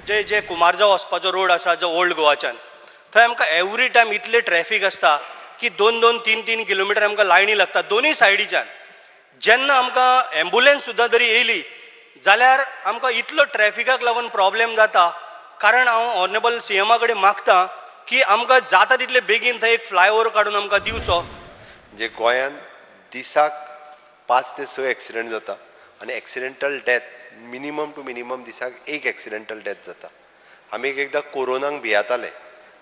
जे जे कुमारजाव वचपाचो रोड आसा जो ओल्ड गोवाच्यान, थंय आमकां एवरी टायम इतले ट्रॅफीक आसता की दोन दोन तीन तीन किलोमिटर आमकां लायनी लागता दोनूय सायडीच्यान. जेन्ना आमकां एम्बुलन्स सुद्दां जरी येयली जाल्यार आमकां इतलो ट्रॅफिकाक लागून प्रॉब्लेम जाता. कारण हांव ऑनरेबल सी एमा कडेन मागता की आमकां जाता तितले बेगीन थंय एक फ्लायओवर काडून आमकां दिवचो. म्हणजे गोंयांत दिसाक 5 ते 6 एक्सिडंट जाता आनी accidental death minimum to minimum दिसाक एक एक्सिडेंटल डेथ जाता. आमी एक एकदां कोरोनाक भियेताले,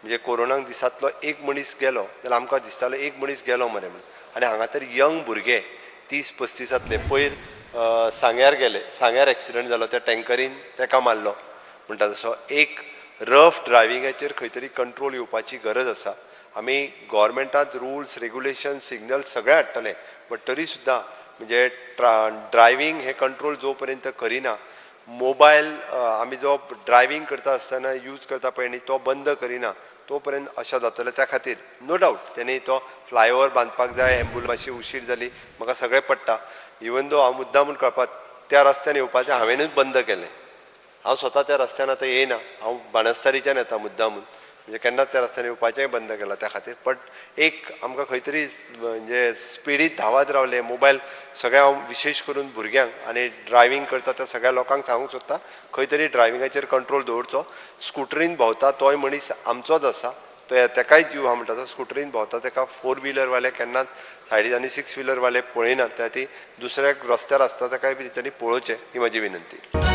म्हणजे कोरोनाक दिसांतलो एक मनीस गेलो जाल्यार आमकां दिसतालो एक मनीस गेलो मरे म्हणून. आनी हांगा तर यंग भुरगे 30-35 पयर सांग्यार गेले, सांग्यार एक्सिडंट जालो, त्या टँकरीन तेका मारलो. म्हणटा तसो एक रफ ड्रायव्हिंगाचेर खंय तरी कंट्रोल येवपाची गरज आसा. आमी गव्हर्मेंटांत रुल्स रेगुलेशन सिग्नल सगळें हाडटले, बट तरी सुद्दां म्हणजे ड्रायव्हिंग हें कंट्रोल जो पर्यंत करिना, मोबायल आमी जो ड्रायव्हिंग करता आसतना यूज करता पळय न्ही तो बंद करिना तो पर्यंत अशें जातलें. त्या खातीर नो डावट तेणी तो फ्लायओवर बांदपाक जाय. एम्बुलन्स मातशी उशीर जाली म्हाका सगळें पडटा, इवन दो हांव मुद्दाम म्हूण कळपाक त्या रस्त्यान येवपाचें हांवेंनूच बंद केलें. हांव स्वता त्या रस्त्यान आतां येयना, हांव बाणस्तारीच्यान येता मुद्दामून, म्हणजे केन्नाच त्या रस्त्यान येवपाचेंय बंद केलां त्या खातीर. बट एक आमकां खंय तरी म्हणजे स्पिडीत धांवत रावले मोबायल सगळ्या, हांव विशेश करून भुरग्यांक आनी ड्रायव्हिंग करता त्या सगळ्या लोकांक सांगूंक सोदता खंय तरी ड्रायव्हिंगाचेर कंट्रोल दवरचो. स्कुटरीन भोंवता तोय मनीस आमचोच आसा, तो तेकाय जीव आहा म्हणटा. स्कुटरीन भोंवता तेका 4 व्हिलरवाले केन्नाच सायडीन आनी 6 व्हिलरवाले पळयनात, त्या खातीर दुसऱ्याक रस्त्यार आसता तेकाय बी तेंच्यांनी पळोवचें, ही म्हाजी विनंती.